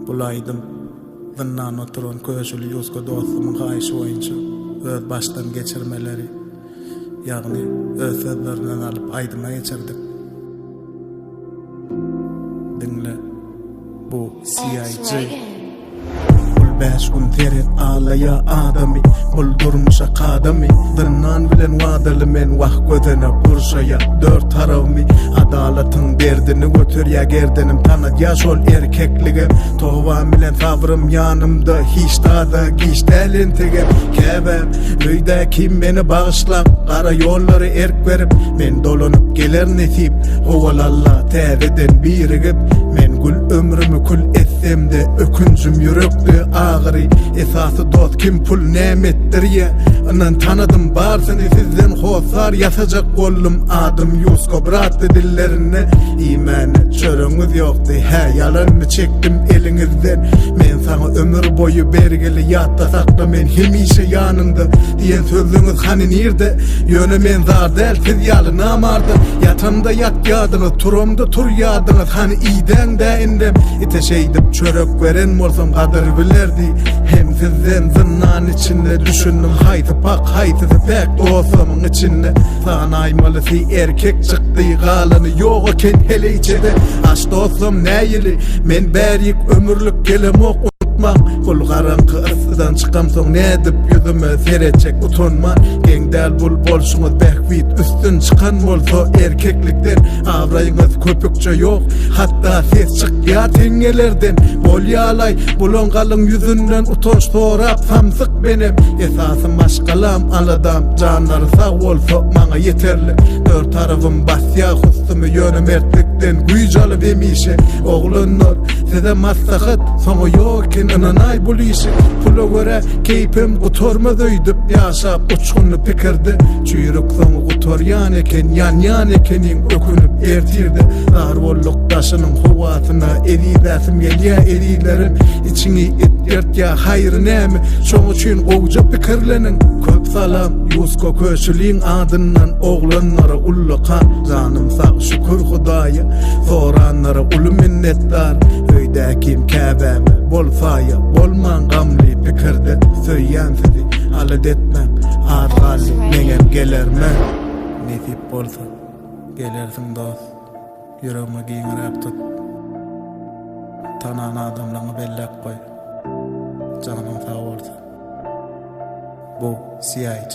Bul aýdym zyndanda oturan köşüli Ýusko dostumyň haýyşy boýunça öz başdan geçirmeleri, ýagny öz sözlerinden alyp aýdyma geçirdik. Diňle. Bu CIJ. Bul bäş gün seret alaýa adamy Bul durmuşa kadamy Zyndan bilen wadaly men wah gözene gurşaýa dört tarabymy Adalatyň derdini göterýä gerdenim tanadýa şol erkekligem Tobam bilen sabrym ýanymda hiç zada giç däl entegem Käbäm öýdäkim meni bagyşlaň gara ýollary erk berip Men dolanyp geler nesip howal Alla täzeden birigip Men gül ömrümi kül etsemde ökünjim ýürekde agyry Esasy dost kim pul näme etdirýä Ynan tanadym barsyny sizden hossar ýasajak boldum adym Ýusko bratdy dillerinde Iýmäne çöregiňiz ýokdy hä ýalanmy çekdim eliňizden Men saňa ömür boýy bergili ýatda sakla men hemişe ýanyňda Diýen sözleňiz hany nirde Ýöne men zar däl siz ýaly namarda Ýatamda ýatýadyňyz turamda turýadyňyz Hany idäň-dä indem Ite şeýdip çörek beren bolsam gadyr bilerdi Hem sizden zyndan içinde düşündim Haýsy pak haýsysy päk dostlamyň içinde Sanaýmalysy erkek çykdy galany ýok eken heleýçede Aş dostlam näýeli men bärik ömürlik gelemok unutmaň Bul garaňky yssydan çykamsoň nädip ýüzüme seretjek utanman Geň däl bul bolşuňyz bähbit üstün çykan bolsa erkeklikden Abraýyňyz köpükçe ýok hatda ses çykýar teňňelerden Bolýalaý bulaň galyň ýüzünden utanç sorap samsyk menem Esasy maşgalam aladam janlary sag bolsa maňa ýeterlik Dört tarabym basýar Hustumy ýöne mertlikden güýç alyp hemişe Oglanlar size maslahat soňy ýok eken ynanaý bul işe Pula görä keýpem gutarmaz öýdüp ýaşap uçgunly pikirde Çüýrük soňy gutarýan eken ýanýan ekeniň ökünip ertirde Zar bolduk daşynyň howasyna ezizläsim gelýä ezizlerim Içiňi it ýyrtýa haýry näme şoň üçin gowja pikirleniň Köp salam Ýusko Köşüliň adyndan oglanlara ullakan janym sag şükür Hudaýa soranlara uly minnetdar öýdäkim käbäme bol saýa bolmaň gamly pikirde söýýän sizi alada etmäň az galdy meňem gelerme. Nesip bolsa gelersiň dost ýüregiňi giňiräk tut tanan adamlaňy belläp goý janyň sag bolsun. Bu CIJ.